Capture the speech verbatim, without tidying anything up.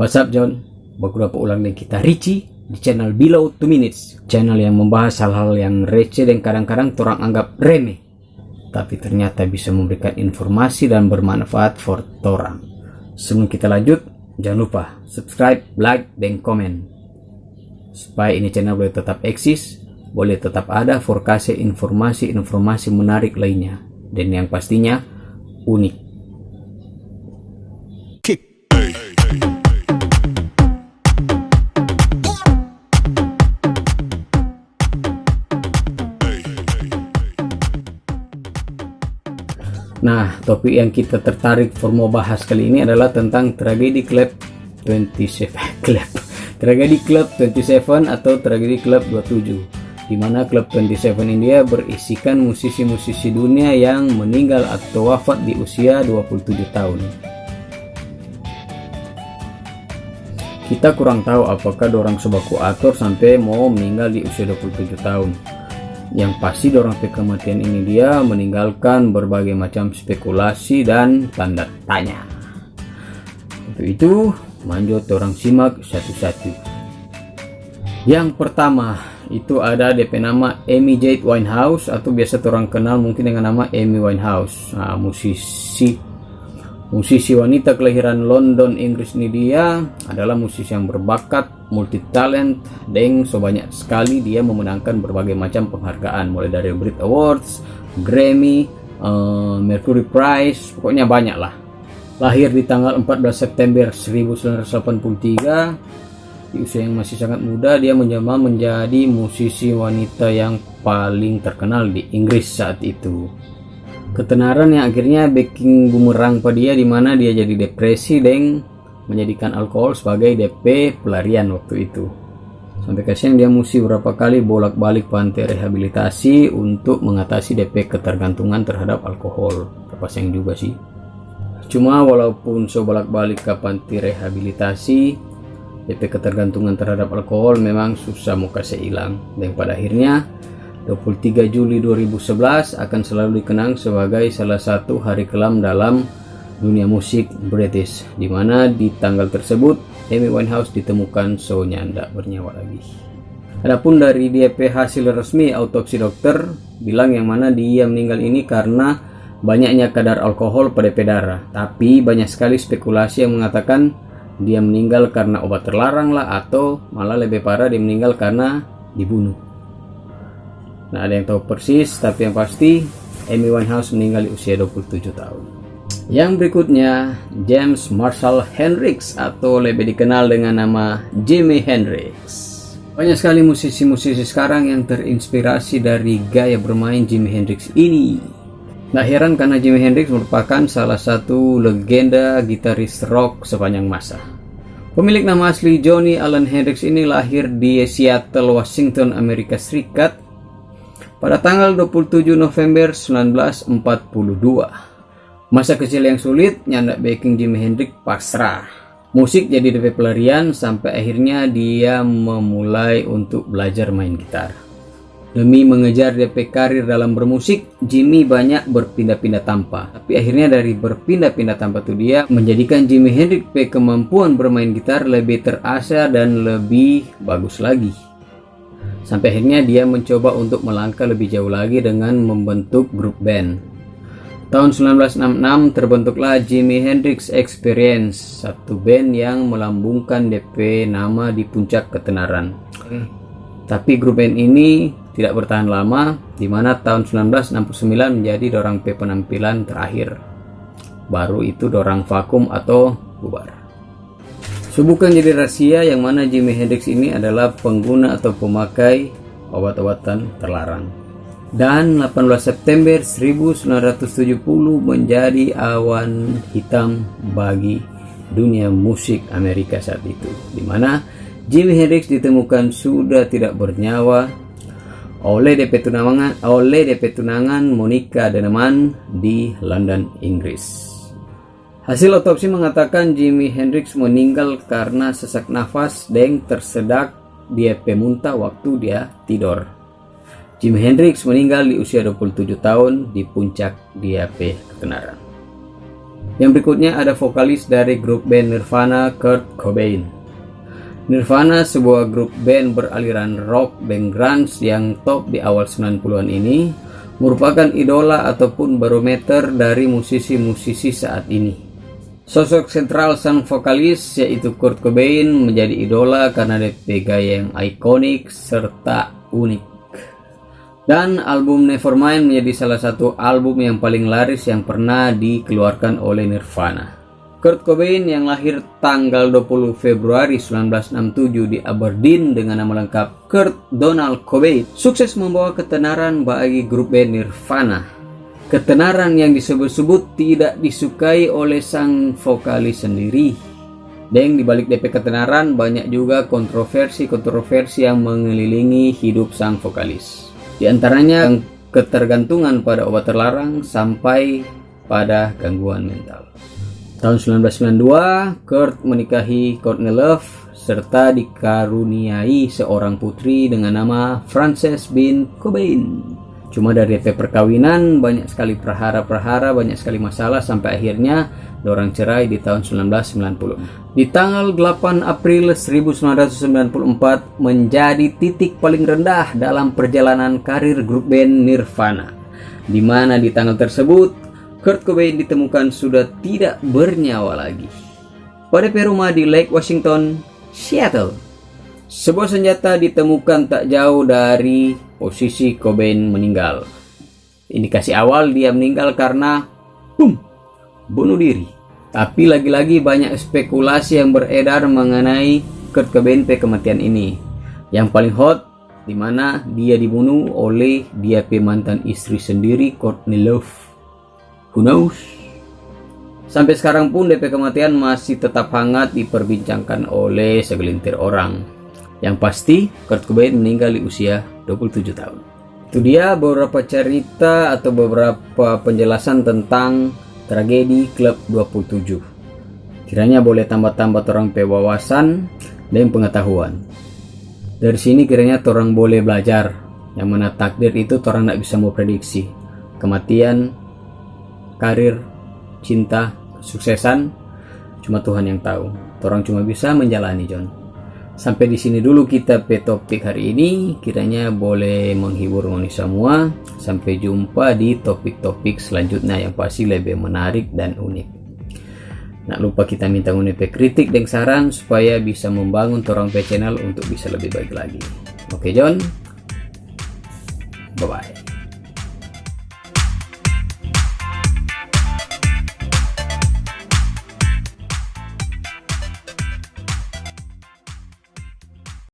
What's up, John? Baku dapa ulang deng kita, Richie, di channel Below Two Minutes. Channel yang membahas hal-hal yang receh dan kadang-kadang torang anggap remeh, tapi ternyata bisa memberikan informasi dan bermanfaat for torang. Sebelum kita lanjut, jangan lupa subscribe, like, dan komen, supaya ini channel boleh tetap eksis, boleh tetap ada for kase informasi-informasi menarik lainnya, dan yang pastinya unik. Nah, topik yang kita tertarik for mo bahas kali ini adalah tentang tragedi klub twenty seven, klub, tragedi klub twenty seven atau tragedi klub dua tujuh, di mana klub twenty seven ini dia berisikan musisi-musisi dunia yang meninggal atau wafat di usia dua puluh tujuh tahun. Kita kurang tahu apakah dorang so baku ator sampe mo meninggal di usia dua puluh tujuh tahun. Yang pasti, dorang pe kematian ini dia meninggalkan berbagai macam spekulasi dan tanda tanya. Untuk itu, manjo torang simak satu-satu. Yang pertama, itu ada de pe nama Amy Jade Winehouse, atau biasa torang kenal mungkin dengan nama Amy Winehouse. Nah, musisi, musisi wanita kelahiran London, Inggris ni, dia adalah musisi yang berbakat, multi talent, deng so banyak skali dia memenangkan berbagai macam penghargaan, mulai dari Brit Awards, Grammy, eh, Mercury Prize, pokoknya banyak lah. Lahir di tanggal empat belas September seribu sembilan ratus delapan puluh tiga, di usia yang masih sangat muda, dia menjelma menjadi musisi wanita yang paling terkenal di Inggris saat itu. Ketenaran yang akhirnya beking bumerang pa dia, di mana dia jadi depresi deng menjadikan alkohol sebagai de pe pelarian waktu itu. Sampe kasiang dia musti berapa kali bolak-balik panti rehabilitasi untuk mengatasi de pe ketergantungan terhadap alkohol. Terpaksa juga sih. Cuma walaupun so bolak-balik ka panti rehabilitasi, de pe ketergantungan terhadap alkohol memang susah mo kase ilang. Dan pada akhirnya, dua puluh tiga Juli dua ribu sebelas akan selalu dikenang sebagai salah satu hari kelam dalam dunia musik British, di mana di tanggal tersebut Amy Winehouse ditemukan so nyanda bernyawa lagi. Adapun dari dia pe hasil resmi, autopsi dokter bilang yang mana dia meninggal ini karena banyaknya kadar alkohol pa de pe darah. Tapi banyak sekali spekulasi yang mengatakan dia meninggal karena obat terlarang lah, atau malah lebih parah, dia meninggal karena dibunuh. Nah, ada yang tahu persis, tapi yang pasti, Amy Winehouse meninggal di usia dua puluh tujuh tahun. Yang berikutnya, James Marshall Hendricks, atau lebih dikenal dengan nama Jimi Hendrix. Banyak sekali musisi-musisi sekarang yang terinspirasi dari gaya bermain Jimi Hendrix ini. Nggak heran, karena Jimi Hendrix merupakan salah satu legenda gitaris rock sepanjang masa. Pemilik nama asli Johnny Allen Hendrix ini lahir di Seattle, Washington, Amerika Serikat, pada tanggal dua puluh tujuh November sembilan belas empat puluh dua. Masa kecil yang sulit nyanda beking Jimi Hendrix pasrah. Musik jadi de pe pelarian, sampe akhirnya dia memulai untuk belajar main gitar. Demi mengejar de pe karir dalam bermusik, Jimi banyak berpindah-pindah tampa. Tapi akhirnya dari berpindah-pindah tampa tu, dia menjadikan Jimi Hendrix pe kemampuan bermain gitar lebih terasa dan lebih bagus lagi. Sampe akhirnya dia mencoba untuk melangkah lebih jauh lagi dengan membentuk grup band. Tahun sembilan belas enam enam terbentuklah Jimi Hendrix Experience, satu band yang melambungkan de pe nama di puncak ketenaran. Tapi grup band ini tidak bertahan lama, di mana tahun sembilan belas enam puluh sembilan menjadi dorang pe penampilan terakhir. Baru itu dorang vakum atau bubar. So bukan jadi rahasia yang mana Jimi Hendrix ini adalah pengguna atau pemakai obat-obatan terlarang. Dan delapan belas September seribu sembilan ratus tujuh puluh menjadi awan hitam bagi dunia musik Amerika saat itu, di mana Jimi Hendrix ditemukan sudah tidak bernyawa oleh de pe tunangan, oleh de pe tunangan Monica Denman di London, Inggris. Hasil otopsi mengatakan Jimi Hendrix meninggal karena sesak nafas deng tersedak dia pe munta waktu dia tidor. Jimi Hendrix meninggal di usia dua puluh tujuh tahun di puncak dia pe ketenaran. Yang berikutnya ada vokalis dari grup band Nirvana, Kurt Cobain. Nirvana, sebuah grup band beraliran rock dan grunge yang top di awal sembilan puluhan ini, merupakan idola ataupun barometer dari musisi-musisi saat ini. Sosok sentral sang vokalis, yaitu Kurt Cobain, menjadi idola karena de pe gaya yang ikonik serta unik. Dan album Nevermind menjadi salah satu album yang paling laris yang pernah dikeluarkan oleh Nirvana. Kurt Cobain yang lahir tanggal dua puluh Februari sembilan belas enam tujuh di Aberdeen dengan nama lengkap Kurt Donald Cobain, sukses membawa ketenaran bagi grup band Nirvana. Ketenaran yang disebut-sebut tidak disukai oleh sang vokalis sendiri. Deng di balik de pe ketenaran, banyak juga kontroversi-kontroversi yang mengelilingi hidup sang vokalis. Di antaranya, ketergantungan pada obat terlarang sampai pada gangguan mental. Tahun sembilan belas sembilan dua, Kurt menikahi Courtney Love serta dikaruniai seorang putri dengan nama Frances Bean Cobain. Cuma dari de pe perkawinan, banyak sekali prahara-prahara, banyak sekali masalah, sampai akhirnya dorang cerai di tahun sembilan belas sembilan puluh. Di tanggal delapan April seribu sembilan ratus sembilan puluh empat, menjadi titik paling rendah dalam perjalanan karir grup band Nirvana, di mana di tanggal tersebut, Kurt Cobain ditemukan sudah tidak bernyawa lagi. Pada pe rumah di Lake Washington, Seattle, sebuah senjata ditemukan tak jauh dari posisi Cobain meninggal. Indikasi awal, dia meninggal karena, bum, bunuh diri. Tapi lagi-lagi banyak spekulasi yang beredar mengenai Kurt Cobain pe kematian ini. Yang paling hot, di mana dia dibunuh oleh dia pe mantan istri sendiri, Courtney Love. Who knows? Sampai sekarang pun de pe kematian masih tetap hangat diperbincangkan oleh segelintir orang. Yang pasti, Kurt Cobain meninggal di usia dua puluh tujuh tahun. Itu dia beberapa cerita atau beberapa penjelasan tentang tragedi Klub dua puluh tujuh. Kiranya boleh tambah-tambah torang pe wawasan deng pengetahuan. Dari sini kiranya torang boleh belajar, yang mana takdir itu torang ndak bisa mo prediksi. Kematian, karir, cinta, kesuksesan, cuma Tuhan yang tahu. Torang cuma bisa menjalani, John. Sampai di sini dulu kita pe topik hari ini. Kiranya boleh menghibur ngoni samua. Sampai jumpa di topik-topik selanjutnya yang pasti lebih menarik dan unik. Ndak lupa kita minta ngoni pe kritik deng saran supaya bisa membangun torang pe channel untuk bisa lebih baik lagi. Oke, John. Bye-bye.